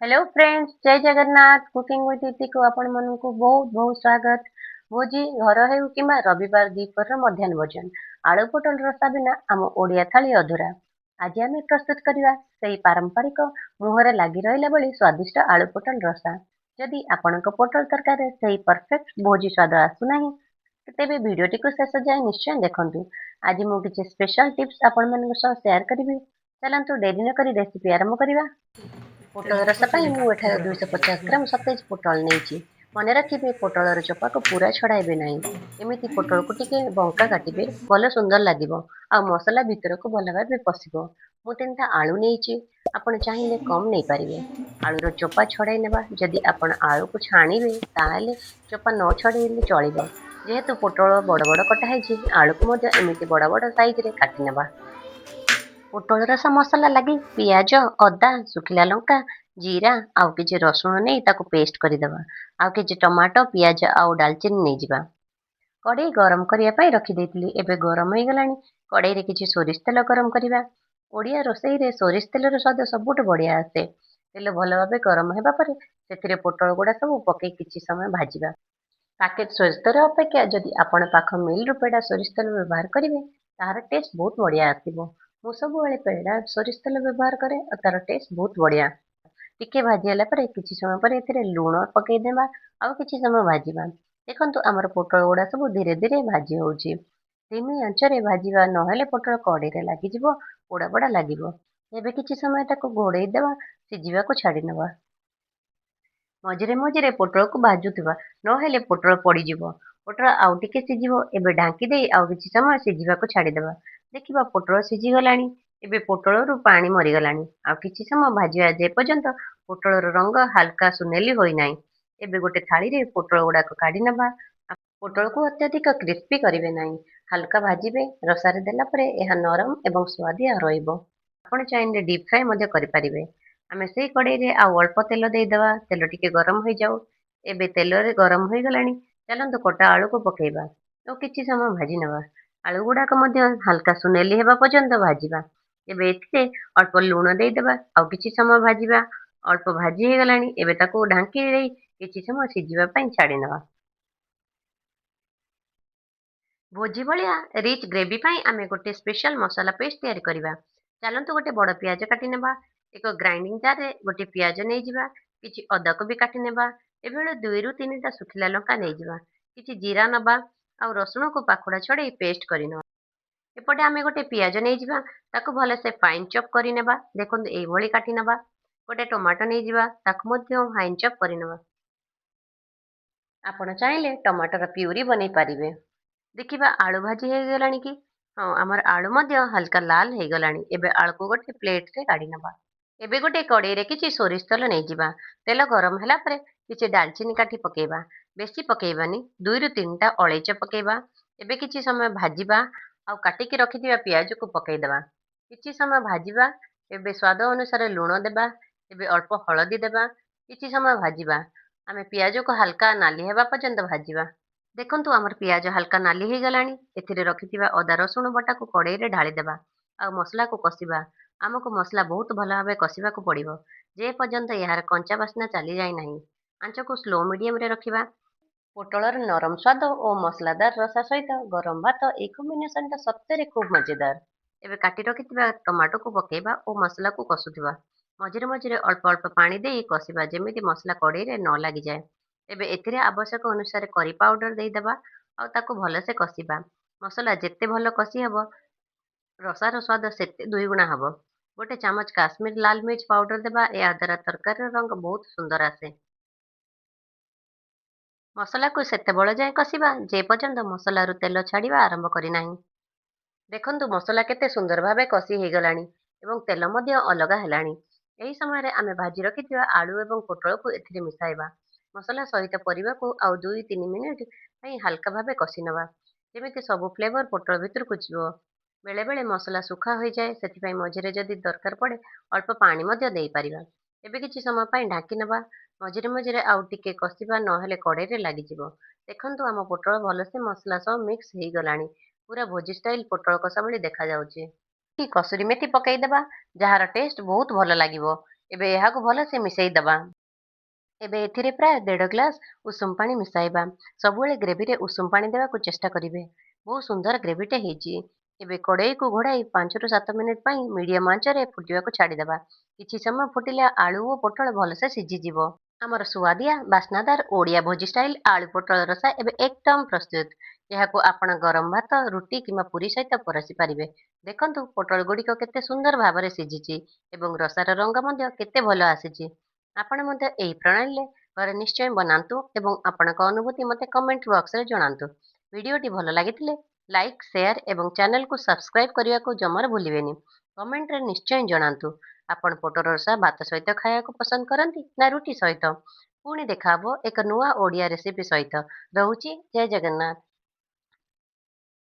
Hello friends, Jai Jagannath. Cooking with ଇତିକୁ ଆପଣମାନଙ୍କୁ ବହୁତ ବହୁତ ସ୍ୱାଗତ। ଭୋଜି ଘର ହେଉ କିମ୍ବା ରବିବାର ଦ୍ୱିପହରର ମଧ୍ୟାହ୍ନ ଭୋଜନ, ଆଳୁ ପୋଟଳ ରସା ବିନା ଆମ ଓଡ଼ିଆ ଥାଳି ଅଧୁରା। ଆଜି ଆମେ ପ୍ରସ୍ତୁତ କରିବା ସେଇ ପାରମ୍ପରିକ ମୁହଁରେ ଲାଗି ରହିଲା ଭଳି ସ୍ୱାଦିଷ୍ଟ ଆଳୁ ପୋଟଳ ରସା। ଯଦି ଆପଣଙ୍କ ପୋଟଳ ତରକାରୀରେ ସେଇ ପରଫେକ୍ଟ ଭୋଜି ସ୍ୱାଦ ଆସୁନାହିଁ, ତେବେ ଭିଡ଼ିଓଟିକୁ ଶେଷ ଯାଏଁ ନିଶ୍ଚୟ ଦେଖନ୍ତୁ। ଆଜି ମୁଁ କିଛି ସ୍ପେଶାଲ ଟିପ୍ସ ଆପଣମାନଙ୍କ ସହ ସେୟାର କରିବି। ଚାଲନ୍ତୁ, ଡେରି ନକରି ରେସିପି ଆରମ୍ଭ କରିବା। ପୋଟଳ ରସା ପାଇଁ ମୁଁ ଏଠାରେ 250 ଗ୍ରାମ ସତେଜ ପୋଟଳ ନେଇଛି। ମନେ ରଖିବେ, ପୋଟଳର ଚୋପାକୁ ପୁରା ଛଡ଼ାଇବେ ନାହିଁ। ଏମିତି ପୋଟଳକୁ ଟିକେ ବଙ୍କା କାଟିବେ, ଭଲ ସୁନ୍ଦର ଲାଗିବ ଆଉ ମସଲା ଭିତରକୁ ଭଲ ଭାବେ ପଶିବ। ମୁଁ 3ଟା ଆଳୁ ନେଇଛି, ଆପଣ ଚାହିଁଲେ କମ୍ ନେଇପାରିବେ। ଆଳୁର ଚୋପା ଛଡ଼ାଇ ନେବା। ଯଦି ଆପଣ ଆଳୁକୁ ଛାଣିବେ, ତାହେଲେ ଚୋପା ନ ଛଡ଼େଇଲେ ଚଳିବ। ଯେହେତୁ ପୋଟଳ ବଡ଼ ବଡ଼ କଟା ହେଇଛି, ଆଳୁକୁ ମଧ୍ୟ ଏମିତି ବଡ଼ ବଡ଼ ସାଇଜରେ କାଟି ନେବା। ପୋଟଳ ରସା ମସଲା ଲାଗି ପିଆଜ, ଅଦା, ଶୁଖିଲା ଲଙ୍କା, ଜିରା ଆଉ କିଛି ରସୁଣ ନେଇ ତାକୁ ପେଷ୍ଟ କରିଦେବା। ଆଉ କିଛି ଟମାଟୋ, ପିଆଜ ଆଉ ଡାଲଚିନି ନେଇଯିବା। କଡ଼େଇ ଗରମ କରିବା ପାଇଁ ରଖିଦେଇଥିଲି, ଏବେ ଗରମ ହେଇଗଲାଣି। କଡ଼େଇରେ କିଛି ସୋରିଷ ତେଲ ଗରମ କରିବା। ଓଡ଼ିଆ ରୋଷେଇରେ ସୋରିଷ ତେଲର ସ୍ୱାଦ ସବୁଠୁ ବଢ଼ିଆ ଆସେ। ତେଲ ଭଲ ଭାବେ ଗରମ ହେବା ପରେ ସେଥିରେ ପୋଟଳ ଗୁଡ଼ା ସବୁ ପକେଇ କିଛି ସମୟ ଭାଜିବା। ପ୍ୟାକେଟ ସୋରିଷ ତେଲ ଅପେକ୍ଷା ଯଦି ଆପଣ ପାଖ ମିଲରୁ ପେଡ଼ା ସୋରିଷ ତେଲ ବ୍ୟବହାର କରିବେ, ତାହାର ଟେଷ୍ଟ ବହୁତ ବଢ଼ିଆ ଆସିବ। ମୁଁ ସବୁବେଳେ ପେଡ଼ା ସୋରିଷ ତେଲ ବ୍ୟବହାର କରେ ଆଉ ତାର ଟେଷ୍ଟ ବହୁତ ବଢ଼ିଆ। ଟିକେ ଭାଜି ହେଲା ପରେ, କିଛି ସମୟ ପରେ ଏଥିରେ ଲୁଣ ପକେଇ ଦେବା ଆଉ କିଛି ସମୟ ଭାଜିବା। ଦେଖନ୍ତୁ, ଆମର ପୋଟଳ ଗୁଡ଼ା ସବୁ ଧୀରେ ଧୀରେ ଭାଜି ହେଉଛି। ଧିମି ଆଞ୍ଚରେ ଭାଜିବା, ନହେଲେ ପୋଟଳ କଡ଼େଇରେ ଲାଗିଯିବ, ପୋଡ଼ା ପୋଡ଼ା ଲାଗିବ। ଏବେ କିଛି ସମୟ ତାକୁ ଘୋଡ଼େଇ ଦେବା, ସିଝିବାକୁ ଛାଡ଼ି ନେବା। ମଝିରେ ମଝିରେ ପୋଟଳକୁ ଭାଜୁଥିବା, ନହେଲେ ପୋଟଳ ପୋଡ଼ିଯିବ। ପୋଟଳ ଆଉ ଟିକେ ସିଝିବ। ଏବେ ଢାଙ୍କି ଦେଇ ଆଉ କିଛି ସମୟ ସିଝିବାକୁ ଛାଡ଼ିଦେବା। ଦେଖିବା, ପୋଟଳ ସିଝିଗଲାଣି। ଏବେ ପୋଟଳରୁ ପାଣି ମରିଗଲାଣି। ଆଉ କିଛି ସମୟ ଭାଜିବା, ଯେ ପର୍ଯ୍ୟନ୍ତ ପୋଟଳର ରଙ୍ଗ ହାଲକା ସୁନେଲି ହୋଇନାହିଁ। ଏବେ ଗୋଟେ ଥାଳିରେ ପୋଟଳ ଗୁଡ଼ାକ କାଢ଼ି ନେବା। ପୋଟଳକୁ ଅତ୍ୟଧିକ କ୍ରିସ୍ପି କରିବେ ନାହିଁ, ହାଲକା ଭାଜିବେ। ରସାରେ ଦେଲା ପରେ ଏହା ନରମ ଏବଂ ସୁଆଦିଆ ରହିବ। ଆପଣ ଚାହିଁଲେ ଡିପ୍ ଫ୍ରାଏ ମଧ୍ୟ କରିପାରିବେ। ଆମେ ସେଇ କଡ଼େଇରେ ଆଉ ଅଳ୍ପ ତେଲ ଦେଇଦେବା। ତେଲ ଟିକେ ଗରମ ହୋଇଯାଉ। ଏବେ ତେଲରେ ଗରମ ହୋଇଗଲାଣି। ଚାଲନ୍ତୁ, କଟା ଆଳୁକୁ ପକେଇବା ଓ କିଛି ସମୟ ଭାଜି ନେବା। ଆଳୁ ଗୁଡ଼ାକ ମଧ୍ୟ ହାଲକା ସୁନେଲି ହେବା ପର୍ଯ୍ୟନ୍ତ ଭାଜିବା। ଏବେ ଏଥିରେ ଅଳ୍ପ ଲୁଣ ଦେଇଦେବା ଆଉ କିଛି ସମୟ ଭାଜିବା। ଅଳ୍ପ ଭାଜି ହେଇଗଲାଣି। ଏବେ ତାକୁ ଢାଙ୍କି ଦେଇ କିଛି ସମୟ ସିଝିବା ପାଇଁ ଛାଡ଼ି ନେବା। ଭୋଜି ଭଳିଆ ରିଚ୍ ଗ୍ରେଭି ପାଇଁ ଆମେ ଗୋଟେ ସ୍ପେଶାଲ ମସଲା ପେଷ୍ଟ ତିଆରି କରିବା। ଚାଲନ୍ତୁ, ଗୋଟେ ବଡ଼ ପିଆଜ କାଟି ନେବା। ଏକ ଗ୍ରାଇଣ୍ଡିଂ ଜାରରେ ଗୋଟେ ପିଆଜ ନେଇଯିବା, କିଛି ଅଦାକୁ ବି କାଟି ନେବା। ଏଭଳି 2ରୁ 3ଟା ଶୁଖିଲା ଲଙ୍କା ନେଇଯିବା, କିଛି ଜିରା ନେବା ଆଉ ରସୁଣକୁ ପାଖୁଡ଼ା ଛଡ଼େଇ ପେଷ୍ଟ କରିନେବା। ଏପଟେ ଆମେ ଗୋଟେ ପିଆଜ ନେଇଯିବା, ତାକୁ ଭଲସେ ଫାଇନ୍ ଚପ୍ କରିନେବା। ଦେଖନ୍ତୁ, ଏଇଭଳି କାଟି ନେବା। ଗୋଟେ ଟମାଟୋ ନେଇଯିବା, ତାକୁ ମଧ୍ୟ ଫାଇନ୍ ଚପ୍ କରିନେବା। ଆପଣ ଚାହିଁଲେ ଟମାଟୋର ପ୍ୟୁରି ବନେଇ ପାରିବେ। ଦେଖିବା, ଆଳୁ ଭାଜି ହେଇଗଲାଣି କି? ହଁ, ଆମର ଆଳୁ ମଧ୍ୟ ହାଲକା ଲାଲ ହେଇଗଲାଣି। ଏବେ ଆଳୁକୁ ଗୋଟେ ପ୍ଲେଟରେ କାଢ଼ି ନେବା। ଏବେ ଗୋଟେ କଡ଼େଇରେ କିଛି ସୋରିଷ ତେଲ ନେଇଯିବା। ତେଲ ଗରମ ହେଲା ପରେ କିଛି ଡାଲଚିନି କାଠି ପକେଇବା, ବେଶୀ ପକେଇବାନି। 2ରୁ 3ଟା ଅଳେଇଚ ପକେଇବା। ଏବେ କିଛି ସମୟ ଭାଜିବା ଆଉ କାଟିକି ରଖିଥିବା ପିଆଜକୁ ପକେଇଦେବା। କିଛି ସମୟ ଭାଜିବା। ଏବେ ସ୍ୱାଦ ଅନୁସାରେ ଲୁଣ ଦେବା। ଏବେ ଅଳ୍ପ ହଳଦୀ ଦେବା। କିଛି ସମୟ ଭାଜିବା। ଆମେ ପିଆଜକୁ ହାଲକା ନାଲି ହେବା ପର୍ଯ୍ୟନ୍ତ ଭାଜିବା। ଦେଖନ୍ତୁ, ଆମର ପିଆଜ ହାଲକା ନାଲି ହେଇଗଲାଣି। ଏଥିରେ ରଖିଥିବା ଅଦା ରସୁଣ ବଟାକୁ କଡ଼େଇରେ ଢାଳିଦେବା ଆଉ ମସଲାକୁ କଷିବା। ଆମକୁ ମସଲା ବହୁତ ଭଲ ଭାବେ କଷିବାକୁ ପଡ଼ିବ, ଯେ ପର୍ଯ୍ୟନ୍ତ ଏହାର କଞ୍ଚା ବାସ୍ନା ଚାଲିଯାଇ ନାହିଁ। ଆଞ୍ଚକୁ ସ୍ଲୋ ମିଡ଼ିୟମରେ ରଖିବା। ପୋଟଳର ନରମ ସ୍ୱାଦ ଓ ମସଲାଦାର ରସା ସହିତ ଗରମ ଭାତ, ଏଇ କମ୍ବିନେସନଟା ସତରେ ଖୁବ୍ ମଜେଦାର। ଏବେ କାଟି ରଖିଥିବା ଟମାଟୋକୁ ପକେଇବା ଓ ମସଲାକୁ କଷୁଥିବା। ମଝିରେ ମଝିରେ ଅଳ୍ପ ଅଳ୍ପ ପାଣି ଦେଇ କଷିବା, ଯେମିତି ମସଲା କଡ଼େଇରେ ନ ଲାଗିଯାଏ। ଏବେ ଏଥିରେ ଆବଶ୍ୟକ ଅନୁସାରେ କରି ପାଉଡର ଦେଇଦେବା ଆଉ ତାକୁ ଭଲସେ କଷିବା। ମସଲା ଯେତେ ଭଲ କଷି ହେବ, ରସାର ସ୍ୱାଦ ସେତେ ଦୁଇଗୁଣା ହେବ। ଗୋଟେ ଚାମଚ କାଶ୍ମୀର ଲାଲ ମିର୍ଚ ପାଉଡର ଦେବା। ଏହାଦ୍ୱାରା ତରକାରୀର ରଙ୍ଗ ବହୁତ ସୁନ୍ଦର ଆସେ। ମସଲାକୁ ସେତେବେଳ ଯାଏଁ କଷିବା, ଯେ ପର୍ଯ୍ୟନ୍ତ ମସଲାରୁ ତେଲ ଛାଡ଼ିବା ଆରମ୍ଭ କରିନାହିଁ। ଦେଖନ୍ତୁ, ମସଲା କେତେ ସୁନ୍ଦର ଭାବେ କଷି ହେଇଗଲାଣି ଏବଂ ତେଲ ମଧ୍ୟ ଅଲଗା ହେଲାଣି। ଏହି ସମୟରେ ଆମେ ଭାଜି ରଖିଥିବା ଆଳୁ ଏବଂ ପୋଟଳକୁ ଏଥିରେ ମିଶାଇବା। ମସଲା ସହିତ ପରିବାକୁ ଆଉ 2-3 ମିନିଟ୍ ପାଇଁ ହାଲକା ଭାବେ କଷି ନେବା, ଯେମିତି ସବୁ ଫ୍ଲେଭର ପୋଟଳ ଭିତରକୁ ଯିବ। ବେଳେବେଳେ ମସଲା ଶୁଖା ହୋଇଯାଏ, ସେଥିପାଇଁ ମଝିରେ ଯଦି ଦରକାର ପଡ଼େ ଅଳ୍ପ ପାଣି ମଧ୍ୟ ଦେଇପାରିବା। ଏବେ କିଛି ସମୟ ପାଇଁ ଢାଙ୍କି ନେବା। ମଝିରେ ମଝିରେ ଆଉ ଟିକେ କଷିବା, ନହେଲେ କଡ଼େଇରେ ଲାଗିଯିବ। ଦେଖନ୍ତୁ, ଆମ ପୋଟଳ ଭଲସେ ମସଲା ସହ ମିକ୍ସ ହେଇଗଲାଣି। ପୁରା ଭୋଜି ଷ୍ଟାଇଲ ପୋଟଳ କଷା ଭଳି ଦେଖାଯାଉଛି। କସୁରୀ ମେଥି ପକାଇଦେବା, ଯାହାର ଟେଷ୍ଟ ବହୁତ ଭଲ ଲାଗିବ। ଏବେ ଏହାକୁ ଭଲସେ ମିଶାଇ ଦେବା। ଏବେ ଏଥିରେ ପ୍ରାୟ ଦେଢ଼ ଗ୍ଲାସ୍ ଉଷୁମ ପାଣି ମିଶାଇବା। ସବୁବେଳେ ଗ୍ରେଭିରେ ଉଷୁମ ପାଣି ଦେବାକୁ ଚେଷ୍ଟା କରିବେ। ବହୁତ ସୁନ୍ଦର ଗ୍ରେଭିଟେ ହେଇଛି। ଏବେ କଡ଼େଇକୁ ଘୋଡ଼ାଇ 5ରୁ 7 ମିନିଟ୍ ପାଇଁ ମିଡ଼ିୟମ୍ ଆଞ୍ଚରେ ଫୁଟିବାକୁ ଛାଡ଼ିଦେବା। କିଛି ସମୟ ଫୁଟିଲେ ଆଳୁ ଓ ପୋଟଳ ଭଲସେ ସିଝିଯିବ। ଆମର ସୁଆଦିଆ ବାସ୍ନାଦାର ଓଡ଼ିଆ ଭୋଜି ଷ୍ଟାଇଲ୍ ଆଳୁ ପୋଟଳ ରସା ଏବେ ଏକଦମ ପ୍ରସ୍ତୁତ। ଏହାକୁ ଆପଣ ଗରମ ଭାତ, ରୁଟି କିମ୍ବା ପୁରୀ ସହିତ ପରସି ପାରିବେ। ଦେଖନ୍ତୁ, ପୋଟଳ ଗୁଡ଼ିକ କେତେ ସୁନ୍ଦର ଭାବରେ ସିଝିଛି ଏବଂ ରସାର ରଙ୍ଗ ମଧ୍ୟ କେତେ ଭଲ ଆସିଛି। ଆପଣ ମଧ୍ୟ ଏହି ପ୍ରଣାଳୀରେ ଘରେ ନିଶ୍ଚୟ ବନାନ୍ତୁ ଏବଂ ଆପଣଙ୍କ ଅନୁଭୂତି ମୋତେ କମେଣ୍ଟ ବକ୍ସରେ ଜଣାନ୍ତୁ। ଭିଡ଼ିଓଟି ଭଲ ଲାଗିଥିଲେ ଲାଇକ୍, ସେୟାର ଏବଂ ଚ୍ୟାନେଲକୁ ସବସ୍କ୍ରାଇବ୍ କରିବାକୁ ଜମାରୁ ଭୁଲିବେନି। କମେଣ୍ଟରେ ନିଶ୍ଚୟ ଜଣାନ୍ତୁ, ଆପଣ ପୋଟଳ ରସା ଭାତ ସହିତ ଖାଇବାକୁ ପସନ୍ଦ କରନ୍ତି ନା ରୁଟି ସହିତ? ପୁଣି ଦେଖାହବ ଏକ ନୂଆ ଓଡ଼ିଆ ରେସିପି ସହିତ। ରହୁଛି, ଜୟ ଜଗନ୍ନାଥ।